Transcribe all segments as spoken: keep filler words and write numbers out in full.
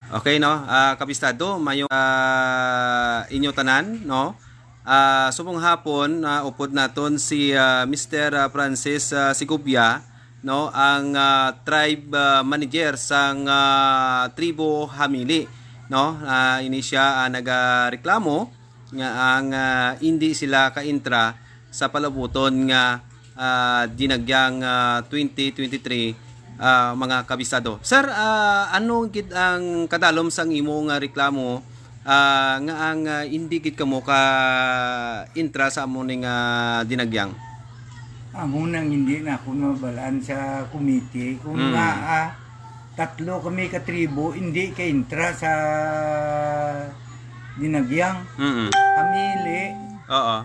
Okay, no? Ah, kabistado, mayo, ah, inyo tanan, no? Ah, subong hapon, ah, upod naton si, ah, Mister, ah, Francis, ah, Sigubia, no? Ang, ah, tribe, ah, manager sang, ah, tribo Hamili, no? Ah, ini siya, ah, nagareklamo nga ang, ah, indi sila kaintra sa palabuton nga, ah, Dinagyang, ah, twenty twenty-three, ah, mga kabisado. Sir, ah, ano gid ang kadalom sang imo nga reklamo, ah, nga ang, ah, indi gid kamo ka intra sa amo ning, ah, Dinagyang? Amo nang hindi na ako mabalaan sa committee kung Mm. nga, ah, tatlo kami ka tribo hindi ka intra sa Dinagyang. Mm. Amili, Oo.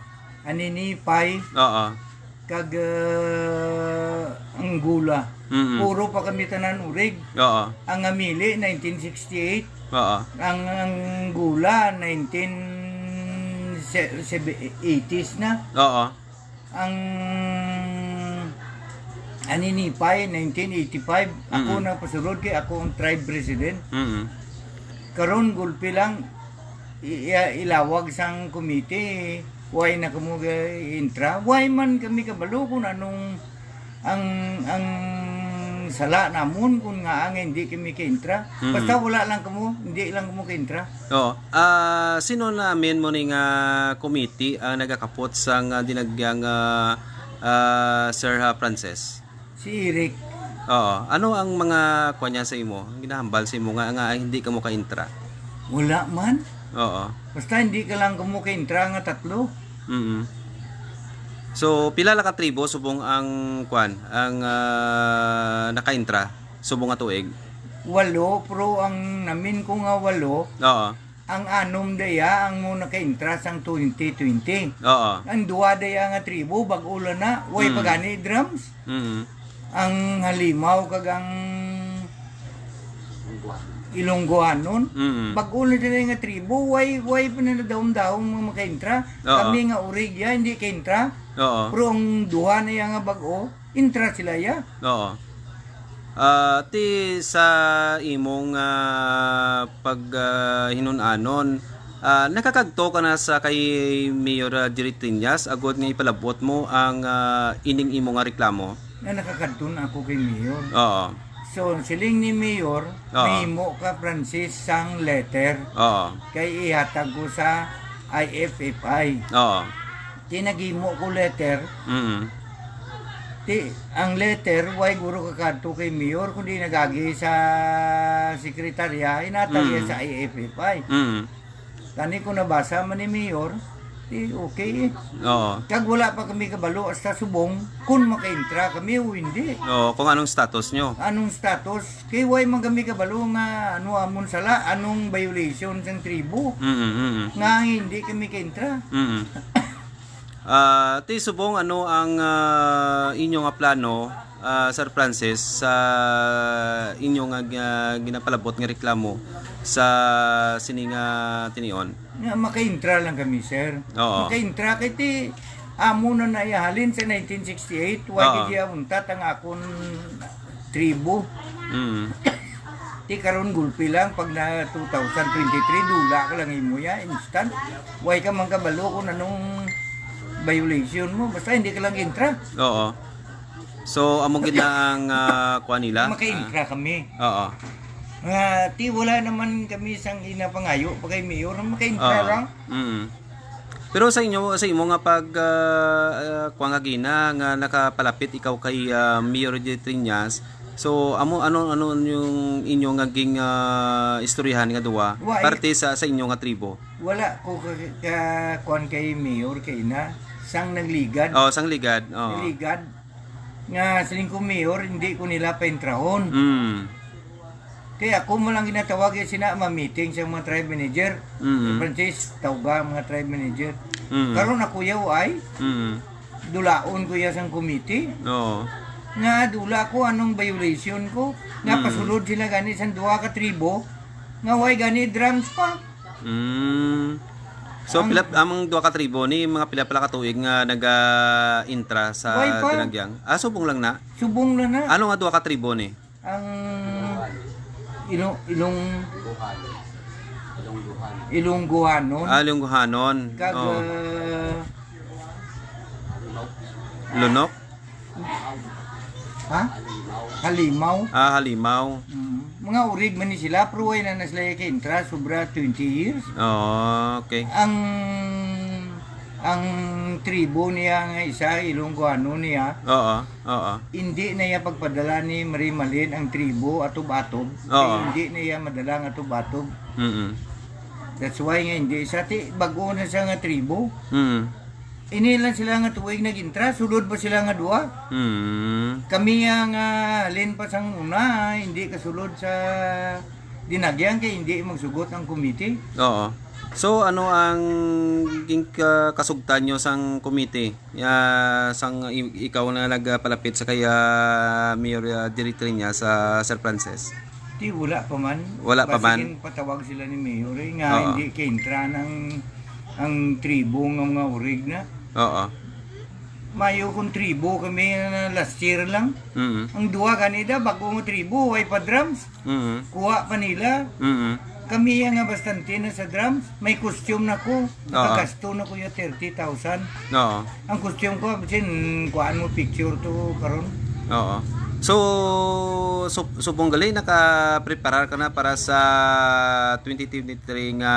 Aninipay, Oo. kag, ah, Angola. Mm. Puro pa kami tanan urig. Oo. Ang Amili, nineteen sixty-eight. Oo. Ang Angola, nineteen se-, sebe-, eighties na. Oo. Ang Aninipay, nineteen eighty-five. Ako Mm. nang pasulod kay ako ang tribe president. Mm. Karon, gulpi lang, i-, i-, ilawag sang committee, why na kamo ga-, intra? Why man kami kabalo kung anong ang, ang sala namon kung nga ang hindi kami ka-intra? Mm. Basta wala lang kamo, hindi lang kamo ka-intra. Oo. Ah, sino namin mo ni nga committee ang nagakapot sang, ah, Dinagyang, ah, ah, Sir, ah, Francis? Si Eric. Oo. Ano ang mga kuwan niya sa imo? Ang ginahambal sa imo nga, nga hindi kamo ka-intra? Wala man. Oo. Basta hindi ka lang kamo ka-intra nga tatlo. Mm. So, pila lang ka tribo subong ang kuwan, ang, ah, naka-intra subong nga tuig? Walo, pero ang namin ko nga walo, Oo. ang anom daya ang mo naka-intra sang twenty twenty. Oo. Ang duwa daya nga tribo, bag-o lang na, way Mm. pa gani drums. Mm. Ang Halimaw kag ang Ilonggoanon. Mm. Bag-o na sila nga tribo, way, way pa na daom-daom nga maka-intra. Oo. Kami nga urig ya, hindi ka-intra. Oo. Pero ang duha na ya nga bag-o, intra sila ya. Oo. Ah, ti sa imong, ah, pag, ah, hinun-anon, ah, nakakadto ka na sa kay Mayor, ah, Jerry Triñas agod nga ipalabot mo ang, ah, ining imo nga reklamo? Nga nakakadto na ako kay Mayor. Oo. So, siling ni Mayor, Oo. mahimo ka, Francis, sang letter Oo. kay ihatag ko sa I F F I. Oo. Ti naghimo ko letter. Mm. Ti, ang letter, way guro kakadto kay Mayor, kundi nagagi sa sekretarya, hinatag iya Mm. sa I F F I. Mm. Tani ko nabasa man ni Mayor, ti okay eh. Oo. Kag wala pa kami kabalo hasta subong kung makaintra kami o hindi. Oo, kung anong status nyo. Anong status? Kay way man kami kabalo nga ano amon sala, anong violation sang tribo Mm, mm, mm. nga hindi kami kaintra. Mm. Ah, ti subong, ano ang, ah, inyo nga plano, ah, Sir Francis, sa inyo nga, nga ginapalabot nga reklamo sa sini nga tinion? Nga makaintra lang kami, sir. Oo. Makaintra kay ti amo na naihalin sa nineteen sixty-eight, wa Oo. gid iya untat ang akon tribo. Mm. Ti karon gulpi lang pag na two thousand twenty-three, dula ka lang imo ya, instant. Way ka man kabalo kung anong violation mo, basta hindi ka lang intra. Oo. So, amo gid na ang, ah, kuha nila? Maka-intra Ah. kami. Oo. Nga, ti wala naman kami sang ina pangayo pa kay Mayor, maka-intra Oo. lang. Mm. Pero sa inyo, sa imo nga pag, ah, ah, kuha nga gina nga nakapalapit ikaw kay, ah, Mayor J. Triñas, so amo ano ano yung inyo nga ging, ah, istoryahan nga duwa Wa-, parte sa sa inyo nga tribo? Wala ko ka, ka kuan kay Mayor kay na sang nagligad. Oh, sang ligad. Oh. Nagligad nga siling ko Mayor, hindi ko nila paintrahon. Mm. Kay ako mo lang ginatawag ya sina ma-meeting sa mga tribe manager. Mm. Francis, tawga ang mga tribe manager. Mm. Karon ako yaw ay Mm. dulaon ko ya sang committee. Oo. Nga dula ko anong violation ko. Nga Mm. pasulod sila gani sang duha ka tribo nga way gani drums pa. Mm. So, Ang pila, among duha ka tribo ni, mga pila pala ka tuig nga naga-intra sa Way pa. Dinagyang? Ah, subong lang na? Subong lang na. Ano nga duha ka tribo ni? Ang Ilong, ilong, Ilongguhanon. Ilongguhanon. Ah, Ilongguhanon. Kag, Oh. ah, Lunok. Lunok? Ha? Halimaw. Ah, Halimaw. Mm. Mga urig man ni sila, pero way na na sila ka-intra, sobra twenty years. Oh, okay. Ang, ang tribo niya nga isa, Ilongguhanon niya, Oo, oo. hindi na iya pagpadala ni Marimalin ang tribo atob-atob. Oo. Kay hindi na iya madala ang atob-atob. Mm-mm. That's why nga hindi. Sa ti, bago na siya nga tribo. Mm. Ini lang sila nga tuig nag-intra, sulod pa sila nga duha. Mm. Kami nga halin pa sang una, hindi kasulod sa Dinagyang kay hindi magsugot ang komite. Oo. So, ano ang ging-, ka-, kasugtan nyo sang komite? Ah, sang i-, ikaw na nagpalapit sa kay, ah, Mayor, ah, Diritrinya sa Sir Francis? Di, wala pa man. Wala pa man. Basta ginpatawag sila ni Mayor, eh, nga Oo. hindi ka-intra ng, ang tribo nga mga urig na. Oo. Mayo kung tribo kami na last year lang. Mm. Ang duha kanila, bago nga tribo, way pa drums. Mm. Kuha pa nila. Mm. Kami nga bastante na sa drums. May costume na ko. Oo. Nakagasto na ko yung thirty thousand. Oo. Ang costume ko, sin, kuhaan mo picture to karon. Oo. So, so, subong gali, nakapreparar ka na para sa twenty twenty-three nga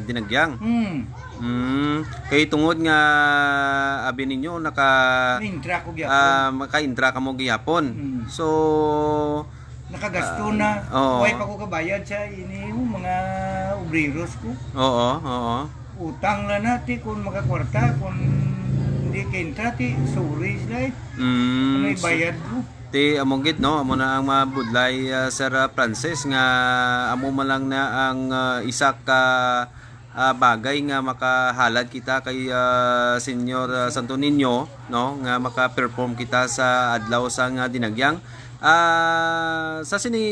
Dinagyang? Hmm. Mm. Kay tungod nga, abi ninyo, naka, May intra ko gyapon. Ah, maka-intra ka mo gihapon. Hmm. So, Nakagasto Ah, na. Oo. Way pa ko kabayad sa ini, yung mga obreros ko. Oo, oo. Utang lang na, ti, kung makakwarta, kung hindi ka-intra, ti, sorry sila, eh. Mm, Ano so, ibayad ko? ti, amo gid, no? Amo na ang mabudlay, ah, Sir, ah, Francis, nga amo man lang na ang, ah, isa ka, ah, bagay nga makahalad kita kay, ah, Senyor, ah, Santo Niño, no, nga maka-perform kita sa adlaw sang, ah, Dinagyang. Ah, sa sini,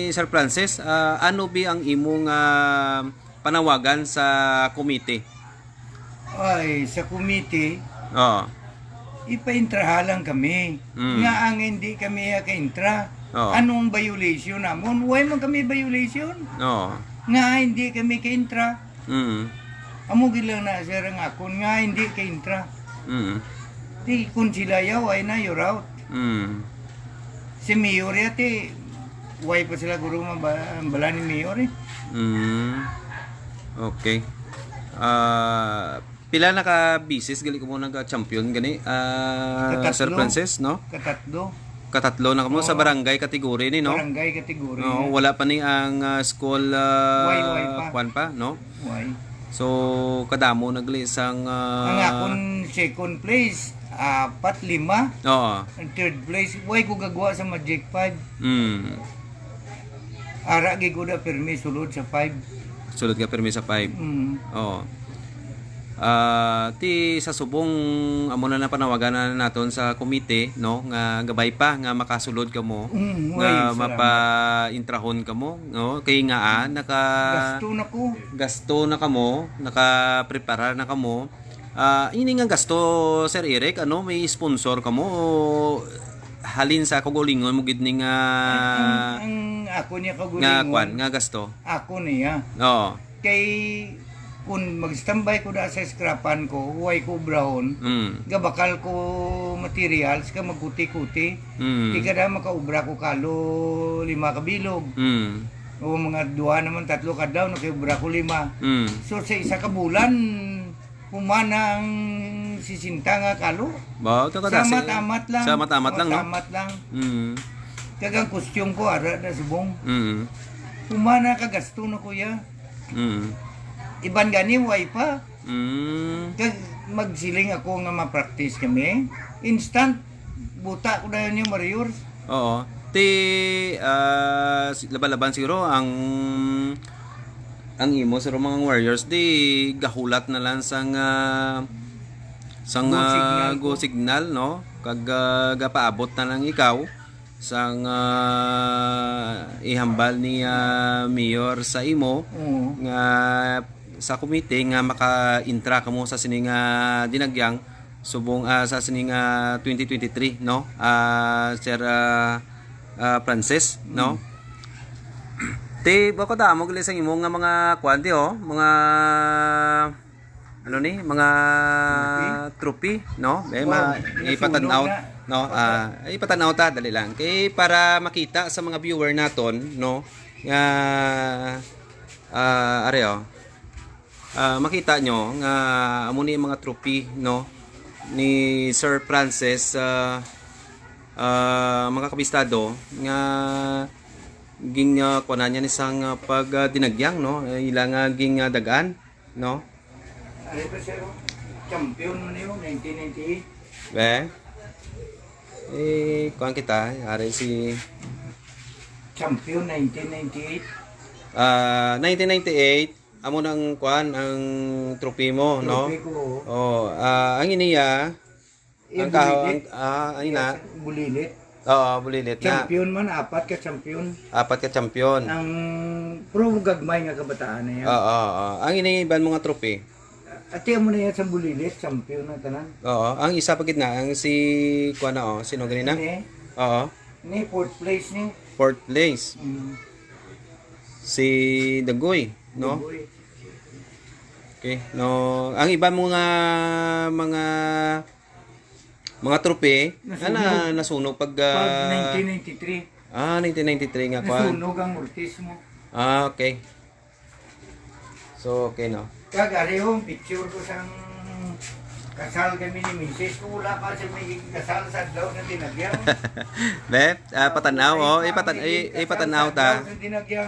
Sir Francis, ah, ano bi ang imong, ah, panawagan sa komite? Ay, sa komite, Oo. ipaintraha lang kami. Mm. Nga ang hindi kami ka-intra. Oo. Anong violation namon? Way man kami violation. Oo. Nga hindi kami ka-intra. Mm. Amo gid lang na, sir, ang akon nga hindi ka-intra. Mm. Di kun sila yaw, ay na, you're out. Mm. Si Mayor yati, way pa sila guro maba-, ang bala ni Mayor, eh. Mm. Okay. Ah, pila na ka bisis gali ko mo nag-champion gani, ah, Katatlo. Sir Francis, no? Katatlo. Katatlo na kamo sa Oo. barangay category ni, no? Barangay category No, na. wala pa ni ang, ah, school, ah, Way, way pa. kwan pa, no? Way. So, kadamo na gali sang, ah, Ang akon second place, apat, lima. Oo. Ang third place, way ko gagwa sa Magic Five. Mm. Ara gid ko da pirmi sulod sa five. Sulod ka pirmi sa five. Mm. Oo. Ah, ti sa subong, amo na napanawagan na naton sa komite, no, nga gabay pa nga makasulod kamo, Mm, nga uy, salamat. mapa-intrahon kamo, no, kay nga, ah, naka Gasto na ko. gasto na kamo, nakapreparar na kamo. Ah, ini nga gasto, Sir Eric, ano, may sponsor kamo o halin sa kaugalingon mo gid ni nga Ang, ang ako niya nga kaugalingon, kwan, nga gasto? ako niya. Oo. Kay, kung mag-standby ko da sa scrapan ko, huway ko obrahon, Mm. gabakal ko materials, ka magkuti-kuti. Mm. Di kada makaobra ko kalo lima ka bilog. Mm. O mga duha naman, tatlo ka adlaw, nakiobra ko lima. Mm. So, sa isa ka bulan, humana ang sisenta nga kalo. Ba, ito ka Sa dasi. amat-amat lang. Sa amat-amat lang, no? Amat-amat lang. Mm. Kag ang kustyong ko, ara na subong. Mm. Humana ka gasto na, kuya. Mm. Iban gani, way pa. Mm. Kag magsiling ako nga ma-practice kami, instant, buta ko na yun yung Warriors. Oo. Ti, ah, si-, laban-laban siguro ang, ang imo sa mga Warriors, di gahulat na lang sang, ah, sang, Go ah, signal go ko. signal, no? Kag, ah, gapaabot na lang ikaw sang, ah, ihambal ni, ah, Mayor sa imo Oo. nga sa komite nga maka-intra kamo sa sini nga dinagyang subong, ah, sa sini nga twenty twenty-three, no? Ah, Sir, ah, ah, Francis, no? Mm. Ti, bako damo gali sa imo nga mga kuan, ti, oh, mga, ano ni, mga trophy, no? May Wow, ma-, nasunog ipatan-aw, na. No? Ah, ipatan-aw ta, dali lang. Kay para makita sa mga viewer naton, no? Nga, ah, are, oh. Ah, makita nyo nga amo ni ang mga trophy, no? Ni Sir Francis, ah, ah, mga kabistado, nga ging, ah, kuanan niya ni sang, ah, pag, ah, dinagyang, no? Eh, ila nga ging, ah, dagaan, no? Ari pa, sir, oh. Champion man yun, nineteen ninety-eight. Eh? Eh, kuan kita, ari si Champion, nineteen ninety-eight. Ah, nineteen ninety-eight, amo nang kuan, ang trophy mo, no? Trophy ko, oo. Oh, ah, ang iniya, Yung ang kaho-, bulilit. Ang, ah, ang ina. Yes, bulilit. Oo, bulilit na. Champion man, apat ka champion. Apat ka champion. Ang pro gagmay nga kabataan na yan. Oo, oo. Ang iniiban mo nga trophy? Ati mo na yan sa bulilit, champion na tanan. Oo, ang isa pa gid na, ang si, kuan na, oh, sino gani na? Ni? Oo. Ni fourth place ni. Fourth place. Mm. Si Dagoy, no? Dagoy. Okay, no. Ang iba mo nga mga, mga trophy, Nasunog. ana, nasunog pag, Pag ah, nineteen ninety-three. Ah, nineteen ninety-three nga kwan. Nasunog ang Mortismo. Ah, okay. So, okay, no? Kag ari, oh, picture ko sang kasal kami ni misis ko. Wala pa siya may kasal sa adlaw na tinagyaw. Be, ah, patanaw, oh. Wala pa Ipatan-, may i-, kasal sa itanaw ta. adlaw na tinagyaw.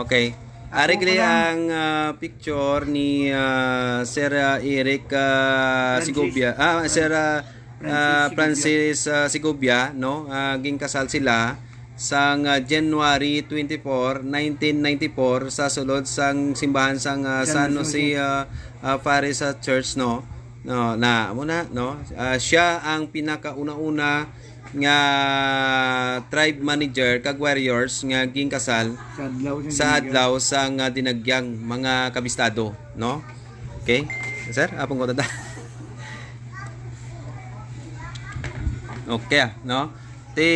Okay. Ako Ari gali pa lang. ang, ah, picture ni, ah, Sir, ah, Eric, ah, Francis. Segovia. Ah, Sir, ah, Francis ah, Segovia. Francis, ah, Segovia, no? Ah, ginkasal sila sang, ah, January twenty-four, nineteen ninety-four, sa sulod sang simbahan sang, ah, San San Jose, Jose. ah, ah, Parish, ah, Church, no? No, na, amo na, no? Ah, siya ang pinakauna-una nga tribe manager kag warriors nga ginkasal Sa adlaw sa sa dinagyan. adlaw sa nga dinagyang mga kabistado, no? Okay? Sir, apong ko tata. Okay, ah, no? Ti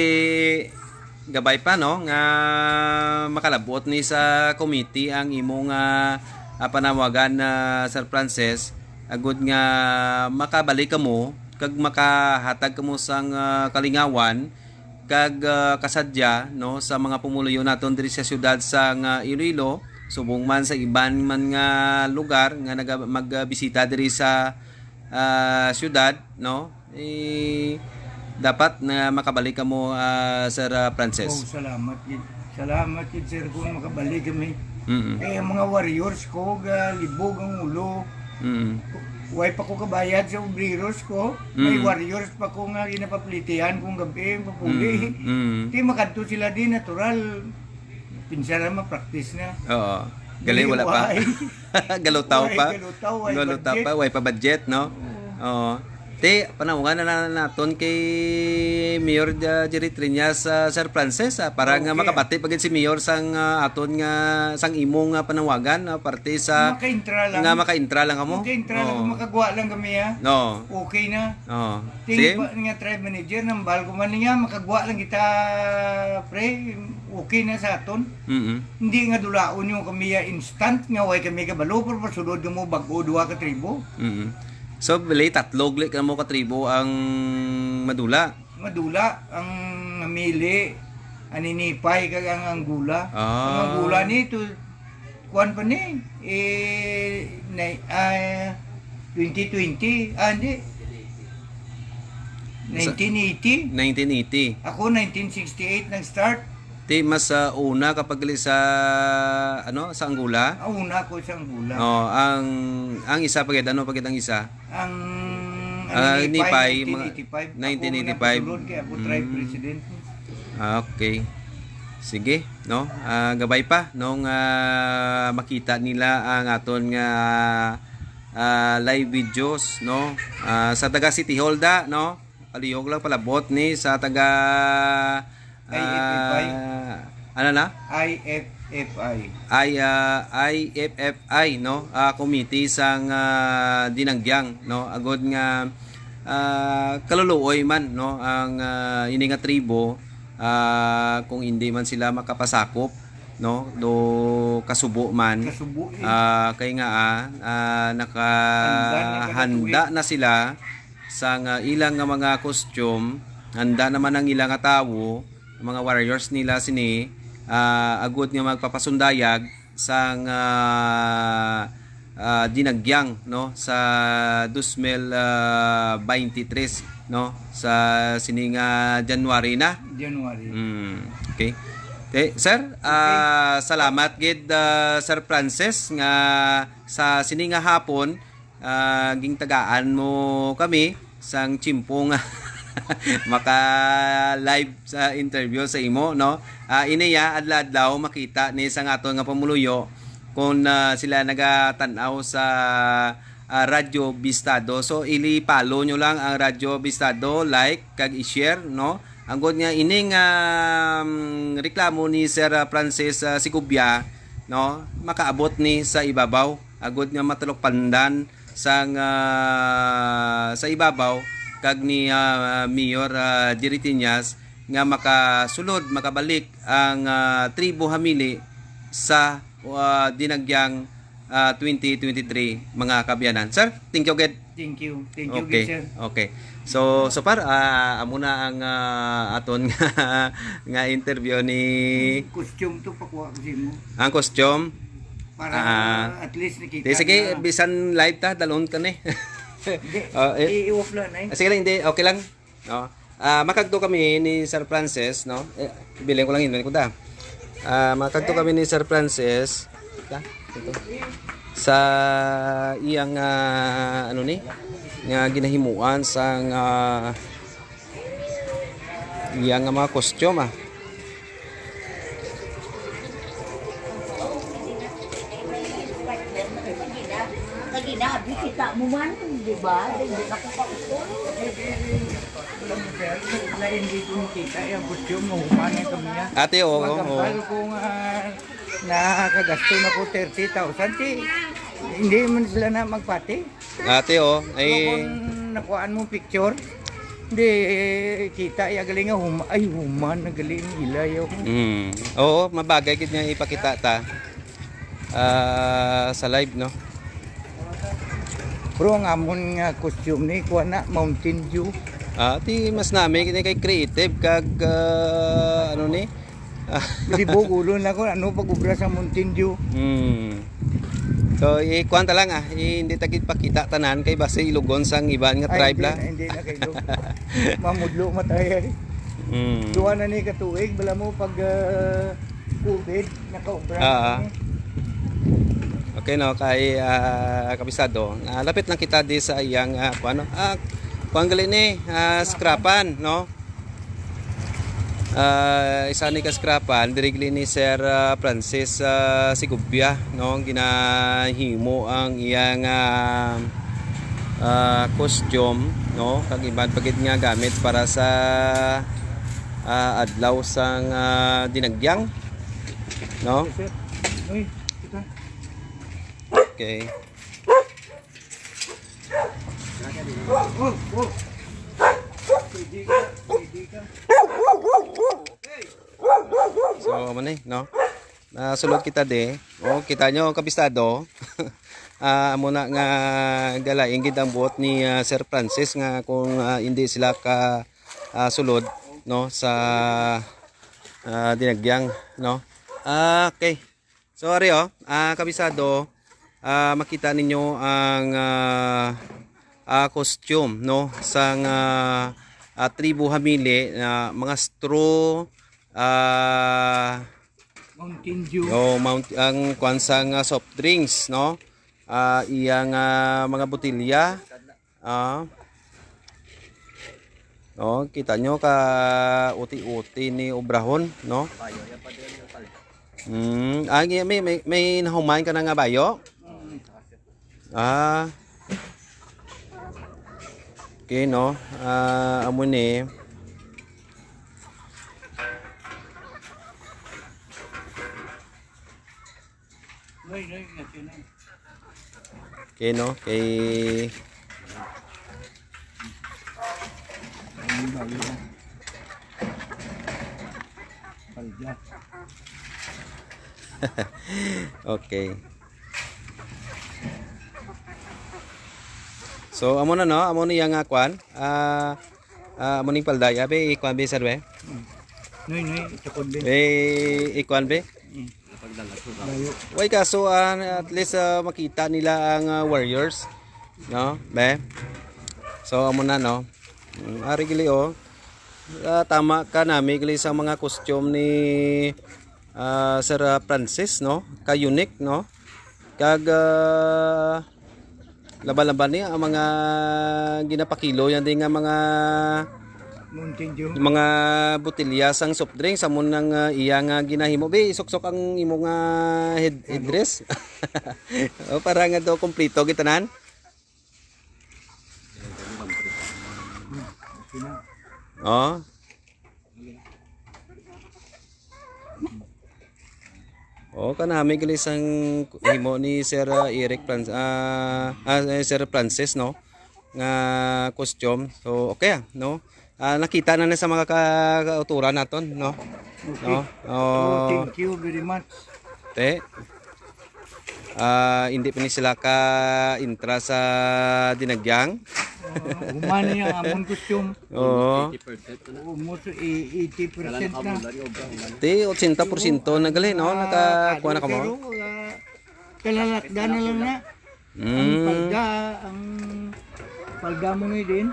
gabay pa, no, nga makalabot ni sa committee ang imo nga, ah, panawagan, ah, Sir Francis, agud nga makabalik kamo kag makahatag kamo sang, ah, kalingawan kag, ah, kasadya, no, sa mga pumuluyo naton diri sa siyudad sang, ah, Iloilo, subong man sa iban man nga lugar nga naga-, magbisita diri sa, ah, siyudad, no? Eh, dapat na makabalik kamo, ah, Sir, ah, Francis. Oh, salamat gid. Salamat gid, sir, kung makabalik kami. Mm. Eh, ang mga warriors ko, galibog ang ulo. Mm. Way pa ko kabayad sa obreros ko. May Mm. warriors pa ko nga ginapaplitihan kong gabi, papuli. Mm. Mm. Di makadto sila di, natural. Pinsa na ma-practice na. Oo. Gali, wala pa. Way. Galutaw Way pa. galutaw, way Galutaw budget. pa, way pa budget, no? Oo. Oo. Ti, panawagan na lang naton kay Mayor, ah, Jerry Triñas, ah, Sir Francis, ah, para nga Okay. makabati pa gid si Mayor sang, ah, aton nga, sang imong, ah, panawagan, ah, parte sa Makaintra lang. nga makaintra lang kamo. Makaintra lang, Oo. kung makagwa lang kami, ha? No. Okay na. Oo. Tingin Sige. pa nga tribe manager, nambal ko man niya, makagwa lang kita, pre, okay na sa aton. Mm-mm. Hindi nga dulaon yung kami, ah, instant nga way kami kabalo, pero pasulod nga mo bag-o duha ka tribo. Mm. So, bali, tatlo gali ka mo ka tribo ang madula. Madula ang namili, ang Ninipay kag ang Angola. Ah. Ang Angola ni to, kuwan pa ni, eh, na, ah, twenty twenty, ah, hindi. Sa nineteen eighty? Nineteen eighty. Ako, nineteen sixty-eight nag-start. Ti, mas, ah, una ka pag-, sa, ano, sa Angola? Ah, una ko sa Angola. Oh, ang, ang isa pa gid, ano pa gid ang isa? Ang, Ah, ang Nipay, Nipay, mga nineteen eighty-five. Ako nineteen eighty-five. Ang napasulod kay ako tribe Mm. president. Ah, okay. Sige, no? Ah, gabay pa, no, nga makita nila ang aton nga, ah, live videos, no? Ah, sa taga City Hall da, no? Palihog lang palabot ni sa taga, I F F I. ah, ano na? I F F I. Ay, ah, I F F I, no? Ah, committee sang, ah, Dinagyang, no? Agod nga, ah, kaluluoy man, no? Ang, ah, ini nga tribo, ah, kung hindi man sila makapasakop no, do kasubo man. Kasubo, eh. Ah, kay nga, ah, ah, Handa na pala nakahanda tuig. na sila sang, ah, ilang nga mga costume, handa naman ang ilang nga tawo, mga warriors nila sini, ah, agud nga magpapasundayag sang, ah, ah, Dinagyang, no, sa dos mil, ah, baynte tres, no, sa sini nga January na. January. Mm, okay. Okay, sir, ah, salamat gid, ah, Sir Francis, nga sa sini nga hapon, ah, gintagaan mo kami sang tiyempo nga maka-live sa interview sa imo, no? Ah, ini ya, adlaw-adlaw makita ni sang aton nga pumuluyo kung, ah, sila nagatan-aw sa, ah, Radyo Bistado. So, ili-follow nyo lang ang Radyo Bistado, like, kag i-share, no? Anggod nga ining, um, reklamo ni Sir, ah, Francis, ah, Sigubia, no, makaabot ni sa ibabaw, agod nga matalukpandan sang, ah, sa ibabaw kag ni, ah, Mayor, ah, Jerry Tiñas nga makasulod, makabalik ang, ah, tribo Hamili sa, ah, Dinagyang, ah, twenty twenty-three, mga kaabyanan. Sir, thank you gid. Thank you. Thank you, Okay. gid, sir. Okay. So, so far, ah, amo na ang, ah, aton nga, nga interview ni Costume to, pakuha ko sa imo. Ang costume? Para Ah. at least nakita Di, sige, na. bisan live ta, dalon ka ni. Hindi. Oh, eh. I-off lang, eh. Ah, sige lang, hindi. Okay lang. No? Ah, makagto kami ni Sir Francis, no? Eh, bilin ko lang yun, ko da. Ah, makagto kami ni Sir Francis. Ta? Ito. Sa iyang, ah, ano ni? Nga ginahimuan sang, ah, iyang mga costume, ah. Kaginabi kita mo man, di ba? Hindi na ko kausap. Lain di ko makita, yung costume mo, humanay kami yan. Ate, oo, oo. Magkambal ko nga, nakagasto na ko thirty thousand, di, hindi man sila na magpati. Ate, oh, ay Kung nakuhaan mo picture, di kita iya galing nga hum-, ay, human na galing ilay, oh. Mm. Oo, mabagay gid nga ipakita ta, ah, sa live, no? Pero ang amon nga costume ni, kuha na, Mountain Dew. Ah, ti mas nami kini kay creative kag, ah, ano ni? Libog ulo na ko, ano, pag-ubra sa Mountain Dew. Hmm. So, ikuan ta lang, ah. I-, hindi ta gid pakita tanan kay basi ilugon sang iban nga Ay, tribe hindi la. na, hindi na kayo. Mamudlo matay ay. Hmm. Duha na ni katuig, bala mo pag, ah, covid, nakaubra Ah, ah. na ni. Okay, no, kay, ah, kabisado. Ah, lapit lang kita di sa iyang, ah, kuan, no? Ah, kuan gali ni, ah, scrapan, no? Ah, isa ni ka scrapan, diri gali ni Sir, ah, Francis, ah, Sigubia, no? Ginahimo ang iyang, ah, ah, costume, no? Kag iban pa gid nga gamit para sa, ah, adlaw sang, ah, dinagyang, no? Yes, sir. Uy, kita. Okay. Oh, oh. Pwede ka, pwede ka. So, amo ni, no? Nasulod kita di. Oh, kita nyo, kabisado. Ah, amo na nga galain gid ang buot ni, ah, Sir Francis nga kung, ah, hindi sila ka, ah, sulod, no, sa, ah, dinagyang, no. Ah, okay. So, ari, oh, ah, kabisado, ah, makita ninyo ang, ah, ah, costume, no, sang, ah, ah, tribo Hamili, na mga straw, ah, Mountain Dew. Oh, mount-, ang kwan sang, ah, soft drinks, no? Ah, iyang, ah, mga botelya. Ah. Oh, kita nyo ka uti-uti ni obrahon, no? Mm, ah, gi-, may, may, may nahuman ka na nga bayo? Ah. Okay, no? Ah, amo ni. Noy, noy, nga sino? Okay, no? Kay Palda. Okay. So, amo na, no? Amo ni yang, ah, kwan. Ah, ah, amo ning palda. Abi, ikwan, be, sir, be? Noy, noy, takod, be. Eh, ikwan, be? Layo. Way kaso, ah, at least, ah, makita nila ang, ah, warriors. No? Be? So, amo na, no? Mm, ari gili, oh. Ah, tama ka, nami gili sa mga costume ni, ah, Sir, ah, Francis, no? Ka unique, no? Kag, ah, laban-laban ni ang mga ginapakilo yan din nga mga Mountain Dew. Mga botelya sang soft drink sa mo nang, ah, iya nga ginahimo. Be, isuksok ang imo nga head, headdress. O, para nga daw kompleto kita nan. Okay na. Oh. Oh, kanami gali sang himo ni Sir, ah, Eric Francis, ah, ah, eh, Sir Francis, no? Nga costume. So, okay, ah, no? Ah, nakita na na sa mga ka kauturan naton, no? Okay. No? Oh, Oh, thank you very much. te. Ah, hindi pa ni sila ka intra sa dinagyang. Uh, humani ang amon costume. Oo. Almost i- eighty percent na. Ti, ochenta porsyento na gali, no? Nakakuha na ka mo? Pero, ah, kalalakda na lang na. Ang Mm. Palda, ang palda mo ni din.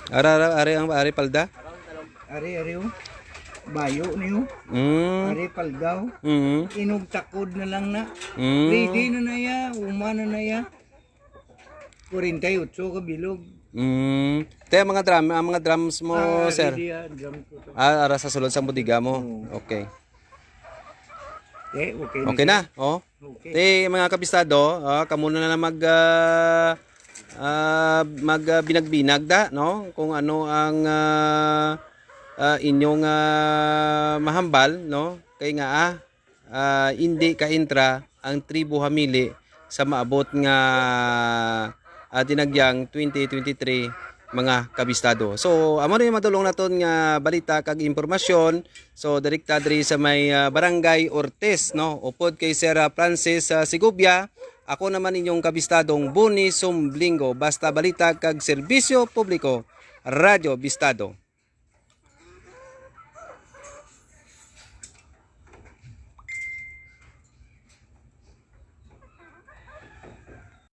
Ara, ara, ari ang ari palda? Ari, ari, oh. Bayo niyo. Mm. Ari, palda, oh. Mm. Inugtakod na lang na. Mm. Ready na na ya, uma na na ya. Forty-eight ka bilog. Mm. Te, ang mga drum, ang mga drums mo, Ah, sir. Ready, ah, drum ko to. Ah, ara sa sulod sang bodega mo. Oo. Okay. Eh, okay na. Okay siya. Na, oh. Okay. Te, mga kabistado, ah, kamo na lang mag ah, ah, mag ah, binag-binag da, no? Kung ano ang ah, ah, inyong ah, mahambal, no? Kay nga ah, ah, hindi ka intra ang tribo Hamili sa maabot nga ah, dinagyang twenty twenty-three, mga kabistado. So, amo na yung madulong naton nga balita kag impormasyon. So, direkta diri sa may ah, Barangay Ortiz, no? Upod kay Sir ah, Francis ah, Segovia, ako naman inyong kabistadong Boni Sumblingo. Basta balita kag serbisyo publiko, Radyo Bistado.